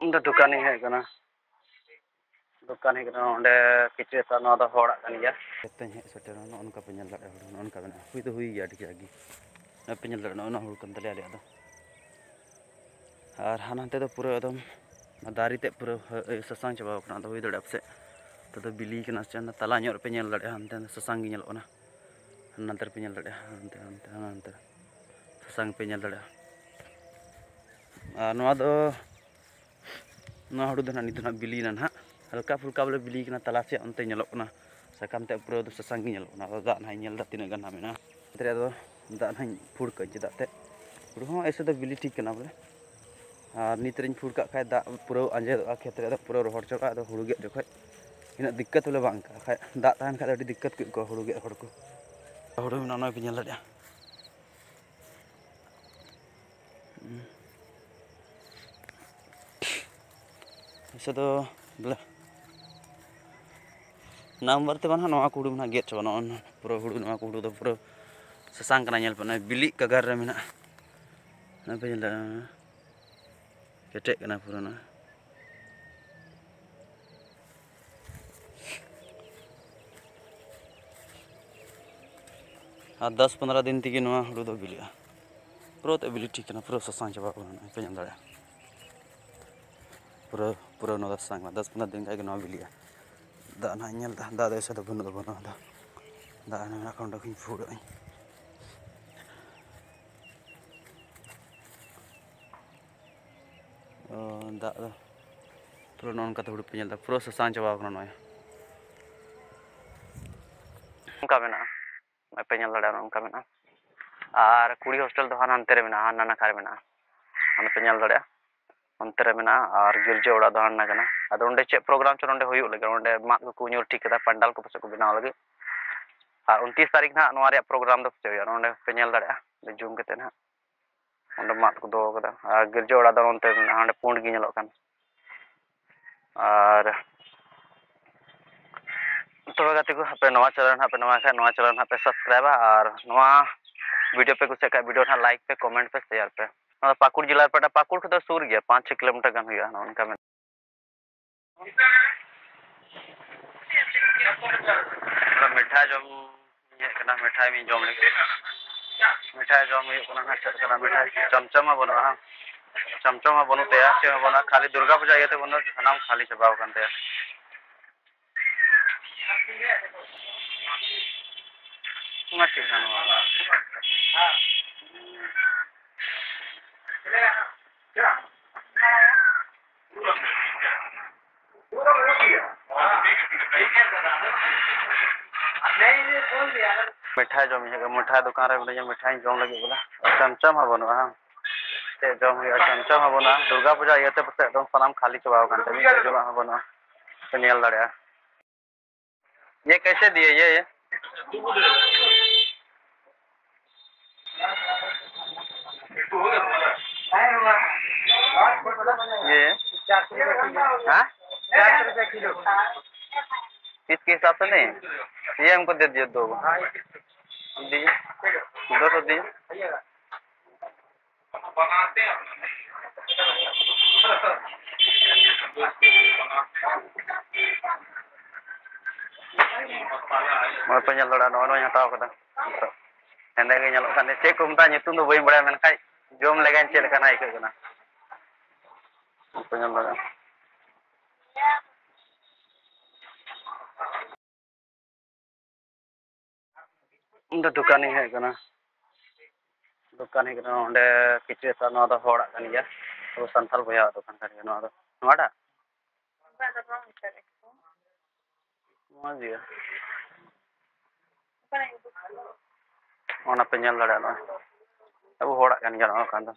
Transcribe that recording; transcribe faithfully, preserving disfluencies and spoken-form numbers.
ᱤᱧ ᱫᱚ ᱫᱚᱠᱟᱱᱤᱧ ᱦᱮᱡ ᱟᱠᱟᱱᱟ᱾ ᱫᱚᱠᱟᱱ ᱦᱮᱡ ᱟᱠᱟᱱᱟ, ᱚᱸᱰᱮ ᱠᱤᱪᱷᱩ ᱦᱟᱛᱟᱣ, ᱱᱚᱣᱟ ᱫᱚ ᱦᱚᱲᱟᱜ ᱠᱟᱱ ᱜᱮᱭᱟ᱾ ᱠᱷᱮᱛ ᱛᱮᱧ ᱦᱮᱡ ᱥᱮᱴᱮᱨ ᱮᱱᱟ, ᱱᱚᱜᱼᱚ ᱱᱚᱝᱠᱟ ᱯᱮ ᱧᱮᱞ ᱫᱟᱲᱮᱭᱟᱜᱼᱟ, ᱦᱩᱲᱩ ᱱᱚᱜᱼᱚ ᱱᱚᱝᱠᱟ ᱢᱮᱱᱟᱜᱼᱟ, ᱦᱩᱭ ᱫᱚ ᱦᱩᱭ ᱜᱮᱭᱟ ᱟᱹᱰᱤ ᱠᱟᱡᱟᱠ ᱜᱮ᱾ ᱱᱚᱜᱼᱚᱭ ᱯᱮ ᱧᱮᱞ ᱫᱟᱲᱮᱭᱟᱜᱼᱟ, ᱱᱚᱜᱼᱚ ᱱᱚᱣᱟ ᱦᱩᱲᱩ ᱠᱟᱱ ᱛᱟᱞᱮᱭᱟ ᱟᱞᱮᱭᱟᱜ ᱫᱚ᱾ ᱟᱨ ᱦᱟᱱᱟ ᱦᱟᱱᱛᱮ ᱫᱚ ᱯᱩᱨᱟᱹ ᱮᱠᱫᱚᱢ ᱚᱱᱟ ᱫᱟᱨᱮ ᱛᱮᱫ ᱯᱩᱨᱟᱹ ᱦᱟᱹ-, ᱥᱟᱥᱟᱝ ᱪᱟᱵᱟᱣ ᱠᱟᱱᱟ᱾ ᱟᱫᱚ ᱦᱩᱭ ᱫᱟᱲᱮᱭᱟᱜᱼᱟ ᱯᱟᱥᱮᱡ ᱱᱮᱛᱟᱨ ᱫᱚ ᱵᱤᱞᱤ ᱠᱟᱱᱟ ᱥᱮ ᱪᱮᱫ, ᱚᱱᱟ ᱛᱟᱞᱟ ᱧᱚᱜ ᱨᱮᱯᱮ ᱧᱮᱞ ᱫᱟᱲᱮᱭᱟᱜᱼᱟ, ᱦᱟᱱᱛᱮ ᱥᱟᱥᱟᱝ ᱜᱮ ᱧᱮᱞᱚᱜ ᱠᱟᱱᱟ᱾ ᱱᱚᱛᱮ ᱨᱮᱯᱮ ᱧᱮᱞ ᱫᱟᱲᱮᱭᱟᱜᱼᱟ, ᱦᱟᱱᱛᱮ, ᱦᱟᱱᱛᱮ, ᱦᱟᱱᱟ ᱦᱟᱱᱛᱮ ᱥᱟᱥᱟᱝ ᱯᱮ ᱧᱮᱞ ᱫᱟᱲᱮᱭᱟᱜᱼᱟ᱾ ᱟᱨ ᱱᱚᱣᱟ ᱫᱚ, ᱱᱚᱣᱟ ᱦᱩᱲᱩ ᱫᱚ ᱱᱟᱦᱟᱜ ᱱᱤᱛ ᱫᱚ ᱱᱟᱦᱟᱜ ᱵᱤᱞᱤᱭᱮᱱᱟ ᱱᱟᱦᱟᱜ, ᱦᱟᱞᱠᱟ ᱯᱷᱩᱞᱠᱟ ᱵᱚᱞᱮ ᱵᱤᱞᱤ ᱠᱟᱱᱟ, ᱛᱟᱞᱟ ᱥᱮᱫ ᱚᱱᱛᱮ ᱧᱮᱞᱚᱜ ᱠᱟᱱᱟ ᱥᱟᱠᱟᱢ ᱛᱮ ᱯᱩᱨᱟᱹ ᱫᱚ ᱥᱟᱥᱟᱝ ᱜᱮ ᱧᱮᱞᱚᱜ ᱠᱟᱱᱟ᱾ ᱟᱫᱚ ᱫᱟᱜ ᱱᱟᱦᱟᱜ ᱤᱧ ᱧᱮᱞ ᱮᱫᱟ ᱛᱤᱱᱟᱹᱜ ᱜᱟᱱ ᱱᱟᱦᱟᱜ ᱢᱮᱱᱟᱜᱼᱟ᱾ ᱱᱚᱛᱮ ᱨᱮ ᱟᱫᱚ ᱫᱟᱜ ᱱᱟᱦᱟᱜ ᱤᱧ ᱯᱷᱩᱲ ᱠᱟᱜᱼᱟᱹᱧ, ᱪᱮᱫᱟᱜ ᱛᱮ ᱦᱩᱲᱩ ᱦᱚᱸ ᱮᱭᱥᱮ ᱫᱚ ᱵᱤᱞᱤ ᱴᱷᱤᱠ ᱠᱟᱱᱟ ᱵᱚᱞᱮ᱾ ᱟᱨ ᱱᱤᱛ ᱨᱤᱧ ᱯᱷᱩᱲ ᱠᱟᱜ ᱠᱷᱟᱡ ᱫᱟᱜ ᱯᱩᱨᱟᱹ ᱟᱸᱡᱮᱫᱚᱜᱼᱟ, ᱠᱷᱮᱛ ᱨᱮ ᱫᱚ ᱯᱩᱨᱟᱹ ᱨᱚᱦᱚᱲ ᱪᱟᱵᱟᱜᱼᱟ᱾ ᱟᱫᱚ ᱦᱩᱲᱩ ᱜᱮᱫ ᱡᱚᱠᱷᱚᱡ ᱤᱱᱟᱹᱜ ᱫᱤᱠᱠᱟᱛ ᱵᱚᱞᱮ ᱵᱟᱝ ᱟᱹᱭᱠᱟᱹᱜᱼᱟ᱾ ᱠᱷᱟᱡ ᱫᱟᱜ ᱛᱟᱦᱮᱱ ᱠᱷᱟᱡ ᱫᱚ ᱟᱹᱰᱤ ᱫᱤᱠᱠᱟᱛ ᱠᱚ ᱟᱹᱭᱠᱟᱹᱣᱟ ᱦᱩᱲᱩ ᱜᱮᱫ ᱦᱚᱲ ᱠᱚ᱾ ᱦᱩᱲᱩ ᱢᱮᱱᱟᱜᱼᱟ, ᱱᱚᱜᱼᱚᱭ ᱯᱮ ᱧᱮᱞ ᱫᱟᱲᱮᱭᱟᱜᱼᱟ᱾ ᱯᱚᱭᱥᱟ ᱫᱚ ᱵᱚᱞᱮ ᱱᱟᱢᱵᱟᱨ ᱛᱮ ᱵᱟᱝ, ᱱᱚᱣᱟ ᱠᱚ ᱦᱩᱲᱩ ᱢᱟ ᱱᱟᱦᱟᱜ ᱜᱮᱫ ᱪᱟᱵᱟ, ᱱᱚᱜᱼᱚ ᱱᱚᱣᱟ ᱯᱩᱨᱟᱹ ᱦᱩᱲᱩ, ᱱᱚᱣᱟ ᱠᱚ ᱦᱩᱲᱩ ᱫᱚ ᱯᱩᱨᱟᱹ ᱥᱟᱥᱟᱝ ᱠᱟᱱᱟ, ᱧᱮᱞ ᱯᱮ, ᱱᱚᱜᱼᱚᱭ ᱵᱤᱞᱤᱜ ᱠᱟᱜᱟᱨ ᱨᱮ ᱢᱮᱱᱟᱜᱼᱟ᱾ ᱱᱚᱜᱼᱚᱭ ᱯᱮ ᱧᱮᱞ ᱫᱟᱲᱮᱭᱟᱜᱼᱟ, ᱠᱮᱴᱮᱡ ᱠᱟᱱᱟ ᱯᱩᱨᱟᱹ ᱱᱚᱣᱟ᱾ ᱟᱨ ᱫᱚᱥ ᱯᱚᱱᱨᱚ ᱫᱤᱱ ᱛᱮᱜᱮ ᱱᱚᱣᱟ ᱦᱩᱲᱩ ᱫᱚ ᱵᱤᱞᱤᱜᱼᱟ᱾ ᱯᱩᱨᱟᱹ ᱛᱮ ᱵᱤᱞᱤ ᱴᱷᱤᱠ ᱠᱟᱱᱟ, ᱯᱩᱨᱟᱹ ᱥᱟᱥᱟᱝ ᱪᱟᱵᱟ ᱠᱟᱱᱟ, ᱱᱚᱜᱼᱚᱭ ᱯᱮ ᱧᱮᱞ ᱫᱟᱲᱮᱭᱟᱜᱼᱟ᱾ ᱯᱩᱨᱟᱹ, ᱯᱩᱨᱟᱹ ᱱᱚᱣᱟ ᱫᱚ ᱥᱟᱥᱟᱝ ᱠᱟᱱᱟ, ᱫᱚᱥ ᱯᱚᱱᱨᱚ ᱫᱤᱱ ᱠᱷᱟᱡ ᱜᱮ ᱱᱚᱣᱟ ᱵᱤᱞᱤᱜᱼᱟ᱾ ᱫᱟᱜ ᱱᱟᱦᱟᱜ ᱤᱧ ᱧᱮᱞ ᱮᱫᱟ, ᱫᱟᱜ ᱫᱚ ᱮᱭᱥᱮ ᱫᱚ ᱵᱟᱹᱱᱩᱜ ᱫᱚ ᱵᱟᱹᱱᱩᱜᱼᱟ, ᱫᱟᱜ ᱱᱟᱦᱟᱜ ᱢᱮᱱᱟᱜ ᱠᱷᱟᱱ ᱚᱸᱰᱮ ᱠᱷᱚᱱᱤᱧ ᱯᱷᱩᱲᱟᱹᱜ ᱟᱹᱧ᱾ ᱚ, ᱫᱟᱜ ᱫᱚ ᱯᱩᱨᱟᱹ ᱱᱚᱜᱼᱚ ᱱᱚᱝᱠᱟᱛᱮ ᱦᱩᱲᱩ ᱯᱮ ᱧᱮᱞ ᱮᱫᱟ, ᱯᱩᱨᱟᱹ ᱥᱟᱥᱟᱝ ᱪᱟᱵᱟᱣ ᱠᱟᱱᱟ ᱱᱚᱜᱼᱚᱭ᱾ ᱚᱱᱠᱟ ᱢᱮᱱᱟᱜᱼᱟ, ᱱᱚᱜᱼᱚᱭ ᱯᱮ ᱧᱮᱞ ᱫᱟᱲᱮᱭᱟᱜᱼᱟ, ᱱᱚᱜᱼᱚ ᱱᱚᱝᱠᱟ ᱢᱮᱱᱟᱜᱼᱟ᱾ ᱟᱨ ᱠᱩᱲᱤ ᱦᱳᱥᱴᱮᱞ ᱫᱚ ᱦᱟᱱᱟ ᱦᱟᱱᱛᱮ ᱨᱮ ᱢᱮᱱᱟᱜᱼᱟ, ᱦᱟᱱᱟ ᱱᱟᱠᱷᱟ ᱨᱮ ᱢᱮᱱᱟᱜᱼᱟ, ᱚᱱᱟ ᱯᱮ ᱧᱮᱞ ᱫᱟᱲᱮᱭᱟᱜᱼᱟ, ᱚᱱᱛᱮ ᱨᱮ ᱢᱮᱱᱟᱜᱼᱟ᱾ ᱟᱨ ᱜᱤᱨᱡᱟᱹ ᱚᱲᱟᱜ ᱫᱚ ᱦᱟᱱᱟ ᱠᱟᱱᱟ᱾ ᱟᱫᱚ ᱚᱸᱰᱮ ᱪᱮᱫ ᱯᱨᱳᱜᱨᱟᱢ ᱪᱚ ᱱᱚᱸᱰᱮ ᱦᱩᱭᱩᱜ ᱞᱟᱹᱜᱤᱫ, ᱚᱸᱰᱮ ᱢᱟᱫ ᱠᱚᱠᱚ ᱧᱩᱨ ᱴᱷᱤᱠ ᱠᱟᱫᱟ, ᱯᱟᱱᱰᱟᱞ ᱠᱚ ᱯᱟᱥᱮᱡ ᱠᱚ ᱵᱮᱱᱟᱣ ᱞᱟᱹᱜᱤᱫ᱾ ᱟᱨ ᱩᱱᱛᱤᱥ ᱛᱟᱹᱨᱤᱠᱷ ᱱᱟᱦᱟᱜ ᱱᱚᱣᱟ ᱨᱮᱭᱟᱜ ᱯᱨᱳᱜᱨᱟᱢ ᱫᱚ ᱯᱟᱥᱮᱡ ᱦᱩᱭᱩᱜᱼᱟ, ᱱᱚᱸᱰᱮ ᱯᱮ ᱧᱮᱞ ᱫᱟᱲᱮᱭᱟᱜᱼᱟ, ᱚᱸᱰᱮ ᱡᱩᱢ ᱠᱟᱛᱮ ᱱᱟᱦᱟᱜ᱾ ᱚᱸᱰᱮ ᱢᱟᱫ ᱠᱚ ᱫᱚᱦᱚ ᱠᱟᱫᱟ᱾ ᱟᱨ ᱜᱤᱨᱡᱟᱹ ᱚᱲᱟᱜ ᱫᱚ ᱚᱱᱛᱮ ᱢᱮᱱᱟᱜᱼᱟ, ᱚᱸᱰᱮ ᱯᱩᱸᱰ ᱜᱮ ᱧᱮᱞᱚᱜ ᱠᱟᱱ᱾ ᱟᱨ ᱛᱚᱵᱮ ᱜᱟᱛᱮ ᱠᱚ, ᱟᱯᱮ ᱱᱚᱣᱟ channel ᱱᱟᱦᱟᱜ ᱯᱮ ᱱᱟᱣᱟ ᱠᱷᱟᱡ, ᱱᱚᱣᱟ channel ᱱᱟᱦᱟᱜ ᱯᱮ subscribeᱟ, ᱟᱨ ᱱᱚᱣᱟ video ᱯᱮ ᱠᱩᱥᱤᱭᱟᱜ ᱠᱷᱟᱡ, video ᱱᱟᱦᱟᱜ like ᱯᱮ, comment ᱯᱮ, share ᱯᱮ᱾ ᱱᱚᱣᱟ ᱯᱟᱹᱠᱩᱲ ᱡᱮᱞᱟ ᱨᱮ ᱯᱟᱴᱟ, ᱯᱟᱹᱠᱩᱲ ᱠᱷᱚᱱ ᱫᱚ ᱥᱩᱨ ᱜᱮᱭᱟ, ᱯᱟᱸᱪ ᱪᱷᱚ ᱠᱤᱞᱳᱢᱤᱴᱟᱨ ᱜᱟᱱ ᱦᱩᱭᱩᱜᱼᱟ, ᱱᱚᱜᱼᱚ ᱱᱚᱝᱠᱟ ᱢᱮᱱᱟᱜᱼᱟ᱾ ᱢᱤᱫᱴᱷᱟ ᱡᱚᱢ ᱦᱮᱡ ᱠᱟᱱᱟ, ᱢᱤᱫᱴᱷᱟ ᱤᱧ ᱡᱚᱢ ᱞᱟᱹᱜᱤᱫ᱾ ᱢᱤᱫᱴᱷᱟ ᱡᱚᱢ ᱦᱩᱭᱩᱜ ᱠᱟᱱᱟ ᱦᱟᱸᱜ, ᱪᱮᱫ ᱞᱮᱠᱟᱱᱟᱜ ᱢᱤᱫᱴᱷᱟ? ᱪᱚᱢᱪᱚᱢ ᱦᱚᱸ ᱵᱟᱹᱱᱩᱜᱼᱟ, ᱦᱟᱸᱜ᱾ ᱪᱚᱢᱪᱚᱢ ᱦᱚᱸ ᱵᱟᱹᱱᱩᱜ ᱛᱟᱭᱟ, ᱪᱮᱫ ᱦᱚᱸ ᱵᱟᱹᱱᱩᱜᱼᱟ, ᱠᱷᱟᱹᱞᱤ ᱫᱩᱨᱜᱟ ᱯᱩᱡᱟ ᱤᱭᱟᱹᱛᱮ ᱵᱚᱱ ᱫᱚ ᱥᱟᱱᱟᱢ ᱠᱷᱟᱹᱞᱤ ᱪᱟᱵᱟᱣ ᱟᱠᱟᱱ ᱛᱟᱭᱟ᱾ ᱚᱱᱟ ᱪᱮᱫ ᱠᱟᱱᱟ ᱱᱚᱣᱟ? ᱢᱤᱴᱷᱟᱭ ᱡᱚᱢ ᱤᱧ ᱦᱮᱡ ᱟᱠᱟᱱᱟ, ᱢᱤᱴᱷᱟᱭ ᱫᱚᱠᱟᱱ ᱨᱮ ᱢᱤᱱᱟᱹᱧᱟ, ᱢᱤᱴᱷᱟᱭ ᱤᱧ ᱡᱚᱢ ᱞᱟᱹᱜᱤᱫ ᱵᱚᱞᱮ᱾ ᱪᱚᱢᱪᱚᱢ ᱦᱚᱸ ᱵᱟᱹᱱᱩᱜᱼᱟ, ᱦᱟᱝ? ᱪᱮᱫ ᱡᱚᱢ ᱦᱩᱭᱩᱜᱼᱟ? ᱪᱚᱢᱪᱚᱢ ᱦᱚᱸ ᱵᱟᱹᱱᱩᱜᱼᱟ, ᱫᱩᱨᱜᱟ ᱯᱩᱡᱟ ᱤᱭᱟᱹᱛᱮ ᱯᱟᱥᱮᱡ ᱮᱠᱫᱚᱢ ᱥᱟᱱᱟᱢ ᱠᱷᱟᱹᱞᱤ ᱪᱟᱵᱟᱣ ᱟᱠᱟᱱ ᱛᱟᱵᱚᱱᱟ, ᱪᱮᱫ ᱡᱚᱢᱟᱜ ᱦᱚᱸ ᱵᱟᱹᱱᱩᱜᱼᱟ, ᱯᱮ ᱧᱮᱞ ᱫᱟᱲᱮᱭᱟᱜᱼᱟ᱾ ये कैसे दिए, ये, ये? ये? हाँ? किस के हिसाब से नहीं? ये हमको दे दिए दो। दीजिए। दो सौ दीजिए। ᱱᱚᱜᱼᱚᱭ ᱯᱮ ᱧᱮᱞ ᱫᱟᱲᱮᱭᱟᱜᱼᱟ, ᱱᱚᱜᱼᱚᱭ ᱱᱚᱣᱟᱧ ᱦᱟᱛᱟᱣ ᱠᱟᱫᱟ᱾ ᱦᱮᱸᱫᱮ ᱜᱮ ᱧᱮᱞᱚᱜ ᱠᱟᱱ ᱛᱤᱧ, ᱪᱮᱫ ᱠᱚ ᱢᱮᱛᱟᱜᱼᱟ ᱧᱩᱛᱩᱢ ᱫᱚ ᱵᱟᱹᱧ ᱵᱟᱲᱟᱭᱟ, ᱢᱮᱱᱠᱷᱟᱱ ᱡᱚᱢ ᱞᱮᱜᱟᱧ ᱪᱮᱫ ᱞᱮᱠᱟᱱᱟᱜ ᱟᱹᱭᱠᱟᱹᱜ ᱠᱟᱱᱟ᱾ ᱱᱚᱜᱼᱚᱭ ᱯᱮ ᱧᱮᱞ ᱫᱟᱲᱮᱭᱟᱜᱼᱟ᱾ ᱤᱧ ᱫᱚ ᱫᱚᱠᱟᱱᱤᱧ ᱦᱮᱡ ᱟᱠᱟᱱᱟ, ᱫᱚᱠᱟᱱ ᱦᱮᱡ ᱟᱠᱟᱱᱟ᱾ ᱚᱸᱰᱮ ᱠᱤᱪᱷᱩ ᱦᱟᱛᱟᱣ, ᱱᱚᱣᱟ ᱫᱚ ᱦᱚᱲᱟᱜ ᱠᱟᱱ ᱜᱮᱭᱟ, ᱟᱵᱚ ᱥᱟᱱᱛᱟᱲ ᱵᱚᱭᱦᱟᱣᱟᱜ ᱫᱚᱠᱟᱱ ᱠᱟᱱ ᱜᱮᱭᱟ ᱱᱚᱣᱟ ᱫᱚ᱾ ᱱᱚᱣᱟᱴᱟᱜ? ᱢᱚᱡᱽ ᱜᱮᱭᱟ᱾ ᱚᱱᱟ ᱯᱮ ᱧᱮᱞ ᱫᱟᱲᱮᱭᱟᱜᱼᱟ, ᱱᱚᱜᱼᱚᱭ ᱟᱵᱚ ᱦᱚᱲᱟᱜ ᱠᱟᱱ ᱜᱮᱭᱟ ᱱᱚᱜᱼᱚ ᱱᱚᱝᱠᱟᱱ ᱫᱚ᱾